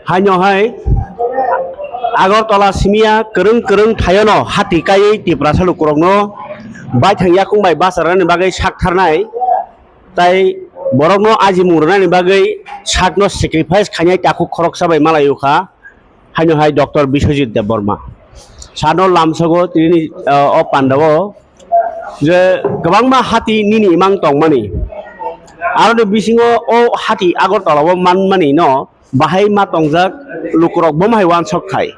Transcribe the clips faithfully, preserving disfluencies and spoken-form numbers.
Haino hai Agartala simiya kwrwng kwrwng thayono hati kaiwi Tiprasa lukurokno baithang yakung bai bacharnani bagwi saktharnai, tai borokno ajimung rwnani bagwi sakno sacrifice khainai takhuk khoroksa bai malai o kha, haino hai Doctor Biswajit Debbarma. Sano lamsogo tini, ah, o pandao je kwbangma hati nini imang tongmani. Aroni bisingo o hati Agartala o manmani no bahai ma tongjak lukurok bomo hai wansok khai.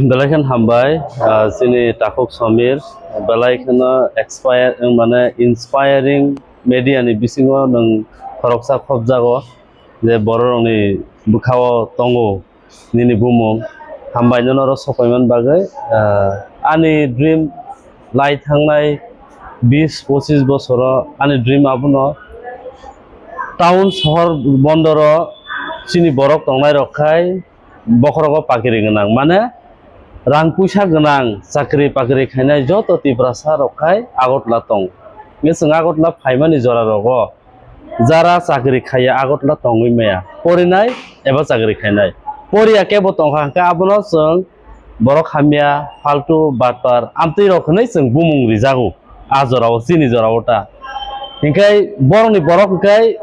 Belai khan hambai, ah, chini takhuk Samir, belai kheno expire, mane inspiring media ni bisingo nwng khoroksa khobjago je bororokni bwkhao tongo nini bumung. Hambai nono oro sokpaiman bagwi, ah, ani dream lai thangnai bis pochis bosoro ani dream abono town sohor bondoro chini borok tongnai rok khai bokhorogo pakiri gwnang, mane rang puisa gwnang, chakri pakri khainai joto Tiprasa rok khai Agartala tong. Nge chwng Agartala phaimani jora rogo jara chakri khaiya Agartala tongwi maya, porinai eba chakri khainai. Poriya kebo tongkha hwnkhe abono chwng borok hamya, faltu, batpar, amtwi rok hwnwi chwng bumung rijago. A jorao, chini jorao ta. Hinkhe borokni borok hinkhe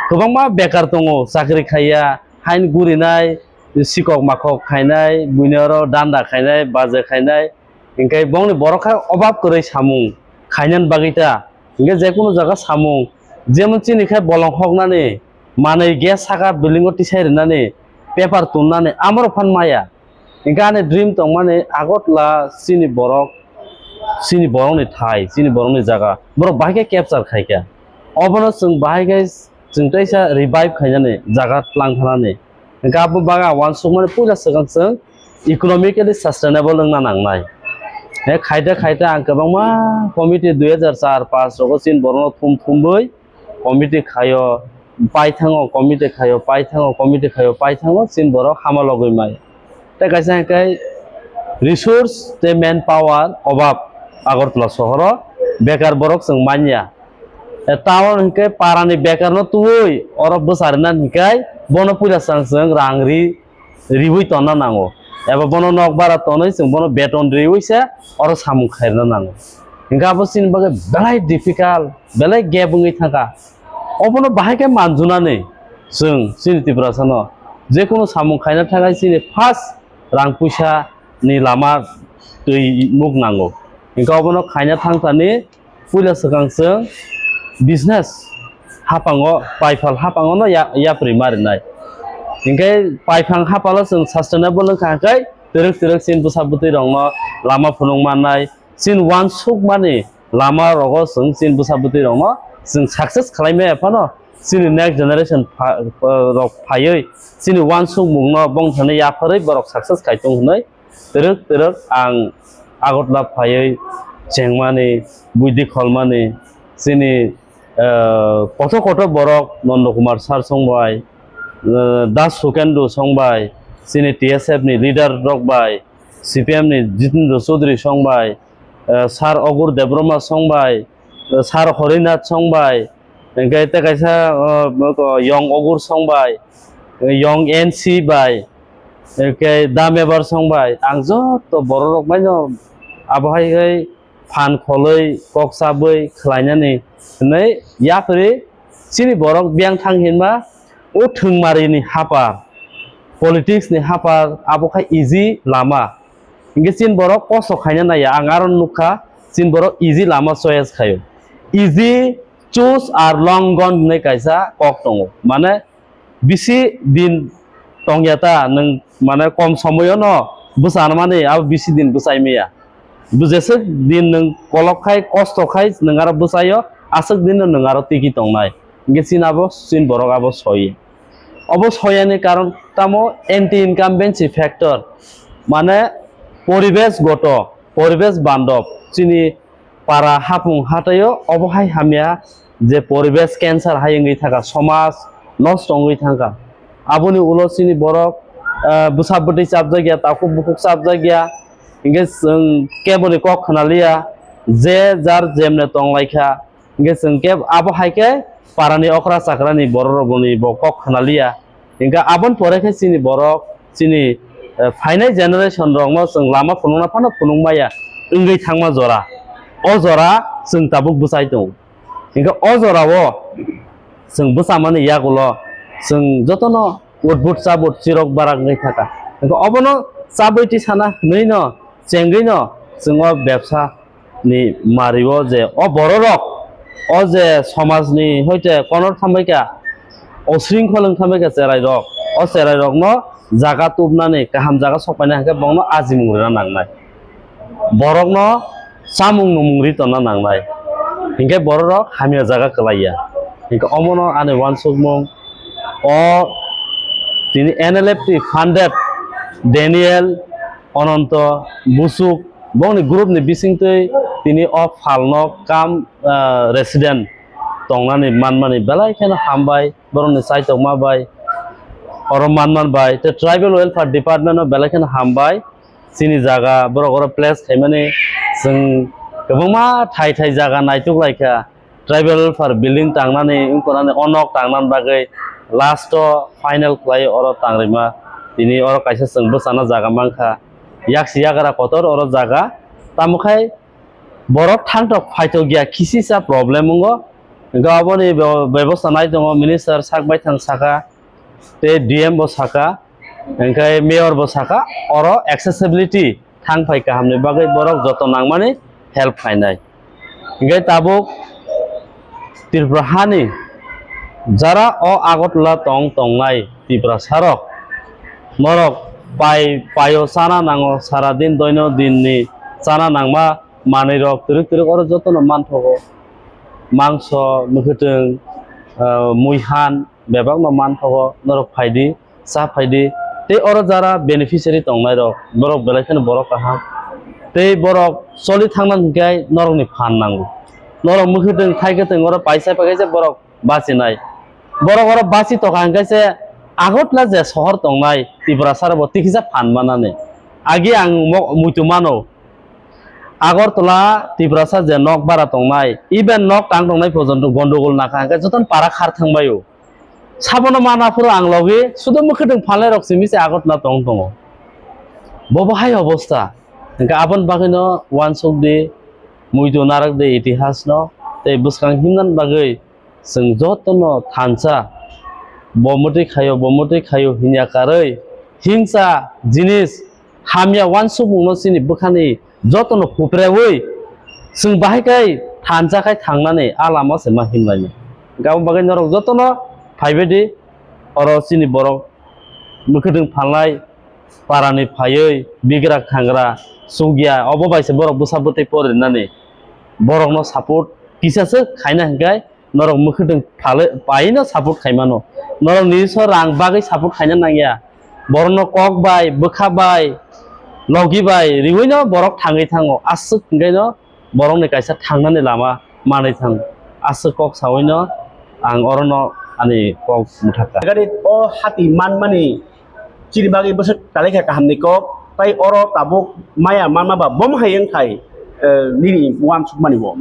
kwbangma bekar tongo, chakri khaiya, hain gurinai, sikok makhok khainai, buini oro danda khainai, baje khainai. Hinkhe bongni borok khe obab kwrwi samung khainani bagwi ta. Hinkhe jekunu jaga samung, jemon chini khe bolong hoknani, manwi gas saka building o tisai rwnani, paper tunnani, amorok phan maya. Hinkhe ani dream tongmani Agartala chini borok, chini borokni thai, chini borokni jaga, borok bahai khe capture khaikha. Obono chwng bahai khe chwng teisa revive khainani jaga tlang thanani. Hinkhe abo bagwi ang uansukmani puila swkang chwng economically sustainable wngna nangnai. He khaita khaita ang kwbangma committee dui hajar char paanch rogo chini borokno thum thumwi committee khaio, paithango committee khaio, paithango committee khaio, paithango chini borok hama logwi mai. Tei kaisa hinkhe resource tei manpower obab Agartala sohoro bekar borok chwng manya. E, town hinkhe parani bekarno tubui oro bwcharina hinkhe bono puila chwng chwng rang ri riwi tonna nango, eba bono nok bara tonwi chwng bono beton riwi se oro samung khairina nango. Hinkhe abo chini bagwi belai difficult, belai gap wngwi thangkha. Obono bahai khe manjunani chwng chini Tiprasano jekunu samung khaina thangwi chini first rang puisa ni lama twi muk nango. Hinkhe obono khaina thangthani puila swkang chwng business haphango, paifal haphango no ya-, yapri ma rinai. Hinkhe paiphang haphalo chwng sustainable wngkha hinkhe twrwk twrwk chini bwsa bwtwi rokno lama phunuk mannai, chini uansukmani lama rogo chwng chini bwsa bwtwi rokno chwng success khlai maya phano chini next generation pha-, rok phaiwi chini uansukmungno bongthani yapharwi borok success khai tong hwnwi twrwk twrwk ang Agartala phaiwi chengmani, buidi kholmani, chini, eh, kothok kothok borok Nondo Kumar sir songbai, eh, Das Sukendra songbai, chini T S F ni leader rok bai, C P M ni Jitendra Chaudhary songbai, eh, sir Ogur Debbarma songbai, eh, sir Horinath songbai, hinkhe tei kaisa, eh, Young Ogur songbai, eh, Young N C bai, hinkhe Damebar songbai. Ang joto borok rok baino abo hai hai phan kholwi kok chabwi khlainani hwnwi yapri chini borok biyang thang hinma o thwngmarini hapar, politics ni hapar abo khai easy lama. Hinkhe chini borok kosto khaina naiya, ang aro nukha chini borok easy lama choice khaio. Easy choose ar long gone hinwi kaisa kok tongo. Mane bisi din tongya ta nwng, mane kom somoyo no bwchanmani abo bisi din bwchai maya. Jeswk din nwng kolok khai, kosto khai nwng aro bwchaio, aswk din no nwng aro tiki tongnai. Hinkhe chini abo chini borok abo soi. Obo soyani karon tamo anti incumbency factor, mane poribesh goto, poribesh bandop, chini para hapung hataio obo hai hamya je poribesh cancer hai wngwi thangkha, somaj nosto wngwi thangkha. Aboni ulo chini borok, ah, bwsa bwtwi chapjakya, takhuk bukhuk chapjakya, hinkhe chwng keboni kok khwnaliya, je jar jemne tonglaikha. Hinkhe chwng khe abo hai khe parani okra chakrani borok rokni bo kok khwnaliya. Hinkhe aboni pore khe chini borok, chini, eh, phainai generation rokno chwng lama phunukna phano phunuk maya wngwi thangma jora. O jora chwng tabuk bwchai tongo. Hinkhe o jorao chwng bwchamani yagulo chwng jotono utbut chabut chirok barak wngwi thaka. Hinkhe obono chabwi tisana hwnwino chengwino chwng o bebsa ni mario je o bororok, o je somajni hoite konor thambaikha, o shringkhol wng thambaikha cherairok, o cherairokno jaga tubnani kaham jaga sokpaina hinkhe bongno ajimung rwna nangnai, borokno chamung numung ri tonna nangnai, hinkhe bororok hamya jaga kwlaiya. Hinkhe omono ani uansukmung o tini N L F T funded Daniel, Ononto, Busuk, bongni group ni bisingtwi tini o phalno kam, ah, resident tongnani manmani belai kheno hambai, borokni chaitokma bai oro manman bai tei tribal welfare department no belai kheno hambai. Chini jaga borok oro place khaimani chwng kwbangma thai thai jaga naituk laikha. Tribal welfare building tangnani wngkha nani o nok tangnani bagwi last o final khlai oro tangrima tini oro kaisa chwng bwchana jaga mankha. Yaksi yagra kotor oro jaga, tamo khai borok thangtok phaitok ya, kisi sa problem wngo. Hinkhe aboni bebo-, bebosta nai tongo, minister sak baithang saka tei D M bo saka, hinkhe mayor bo saka, oro accessibility thang phai kahamni bagwi borok joto nangmani help khainai. Hinkhe tabuk Tripura hani jara o Agartala tong tongnai Tiprasa rok, norok pai paio chana nango, sara din doino dinni chana nangma manwi rok twrwk twrwk oro jotono manthogo, mangso, mwkhwtwng, ah, muihan bebakno manthogo, norok phaidi, cha phaidi. Tei oro jara beneficiary tongnai rok, borok belai kheno borok kaham, tei borok choli thangna hinkhe norokni phan nango. Norok mwkhwtwng thai kwtwng oro paisa paikhe se borok bachinai. Borok oro bachi tokha hinkhe se Agartala je sohor tongnai Tiprasa rokbo tikisa phan manani. Agi ang mo-, muitu mano. Agartala Tiprasa je nok bara tongnai, even nok tang tongnai porjonto gondogol nakha hinkhe jotono para khar thangbaio. Sabono mana phuru ang logi sudo mwkhwtwng phalnai rok simi se Agartala tong tongo. Bobo hai obosta. Hinkhe aboni bagwino uansuk di, muitu narak di itihas no, tei bwskang himnani bagwi chwng jotono thansa, bo mwtwi khaio, bo mwtwi khaio hinya karwi himsa jinis hamya uansukmungno chini bwkhani jotono hupreui chwng bahai khai thansa khai thangnani a lama se ma himlainai. Hinkhe abo bagwi norok jotono phaibaidi oro chini borok mwkhwtwng phalnai parani phaiwi bigrak thangra chukya obo bai se borok bwsa bwtwi porinani borokno support kisa se khaina hinkhe norok mwkhwtwng phalwi paino support khaimano. Norok nijiso rang bagwi support khaina nangya. Borokno kok bai, bwkha bai, logi bai riwino borok thangwi thango. Aswk hinkhaino borokni kaisa thangnani lama manwi thang. Aswk kok sawino ang orono ani kok mwthakha. Gari o hati manmani chini bagwi bwswk talaikha kahamni kok, tai oro tabuk maya manma ba bom hai wngkhai, eh, nini uansukmani bo.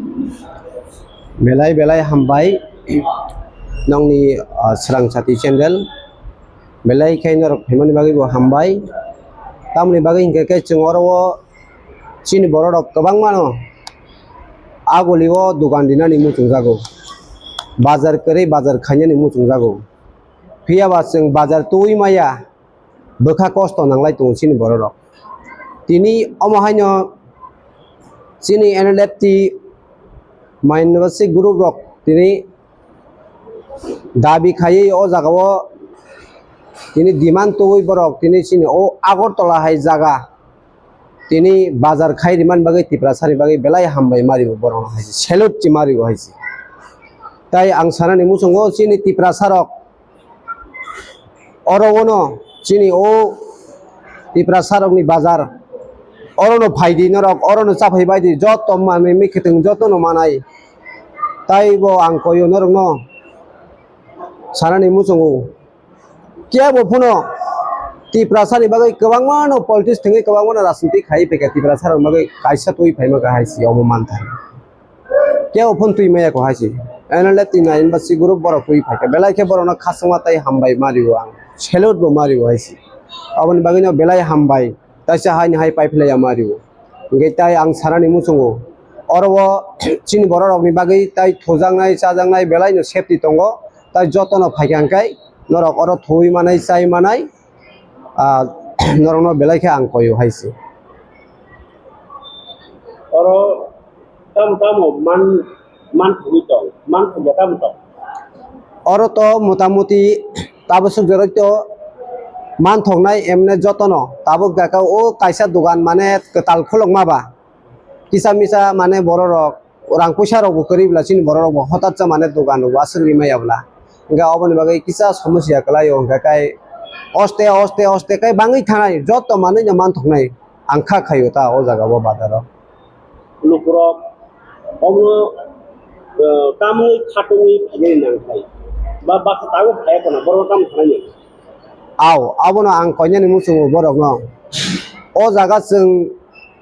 Belai belai hambai nongni, ah, Srang Sati channel. Belai khe norok phaimani bagwi bo hambai. Tamoni bagwi hinkhe khe chwng oro o chini borok rok kwbangma no aguli o dogan dinani muchungjago. Bazar kwrwi bazar khainani muchungjago. Phiya ba chwng bazar twi maya, bwkha kosto nanglai tongo chini borok rok. Tini omo haino chini N L F T mainwasi group rok tini dabi khaiwi o jaga o tini demand tubui borok tini chini o Agartala hai jaga tini bazar khai rimani bagwi Tiprasa ni bagwi belai hambai mari bo borok hai se salute chi mari bo hai se. Tai ang sanani muchungo chini Tiprasa rok oro ono chini o Tiprasa rokni bazar orono phaidi norok orono chaphai baidi joto manwi mikhitung jotono manai. Tai bo ang koyo norokno sanani muchungo. Kebo phano Tiprasa ni bagwi kwbangma no politics thwngwi kwbangma no rajniti khai phaikha Tiprasa rok bagwi kaisa twi phaima kha hai se omo mantha. Kebo phano twi maya kho hai se. N L F T nine ba C group borok twi phaikha belai khe borok no khasangma tai hambai ma rio ang. salute bo ma rio hai se. Aboni bagwi no belai hambai, taisa haini hai pipe lai ya ma rio. Hingke tai ang sanani muchungo, oro o chini borok rokni bagwi tai thujaknai chajaknai belai no safety tongo, tai jotono phaikha hingke norok oro thuwi manai chai manai, ah, norokno belai khe ang koyo hai se. Oro tamo tamo man, man thogwi tong, man thogya tamo tong? Oro to motamuti tabuk sukjoroi to man thoknai emne jotono tabuk dakha o kaisa dogan mane kwtal khulokma ba kisa misa mane borok rok rang puisa rok bo kwrwi bwla chini borok rok bo hotat cha mane dogan rok bo aswk rimaya bwla hingke oboni bagwi kisa somosya kwlai o hingke kai oste oste oste kai bangwi thanai joto manwi no man thoknai. Ang kha khaio ta o jaga o bazar o. Lukurok omo, eh, tamwi khatungwi phainai nang khai. Ba baksa tabuk phai khana borok tamo khanai nang. Ao, abono ang koinani muchungo borokno. O jaga chwng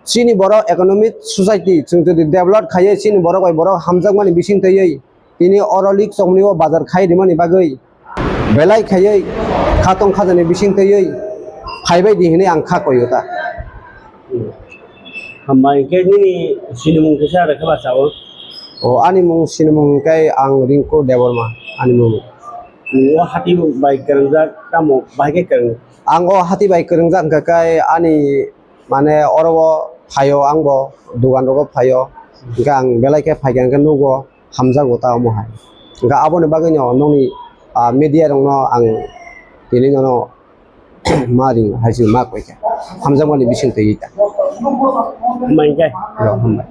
chini borok economic society chwng jodi develop khaiwi chini borok bai borok hamjakmani bising twiwi tini oro lik chongmani o bazar khai rimani bagwi belai khaiwi khatong khajani bising twiwi phaibai di hinwi ang kha koyo ta. Hambai hwnkhe nini sinimung kisa rwkhe bacha o? O ani mung sinimung hwnkhe ang Rinku Debbarma ani mung. O hati bai kwrwngjak tamo bahai khe kwrwng? Ang o hati bai kwrwngjak hwnkhe kai ani mane oro o phaio ang bo dogan rogo phaio hwnkhe ang belai khe phaikha hwnkhe nugo. Hamjago ta omo hai. Hingke aboni bagwino nokni, ah, media rokno ang tini nono ma ring hai se ma koi kha. Hamjakmani bising twi ta. Hambai khe. Yo, hambai.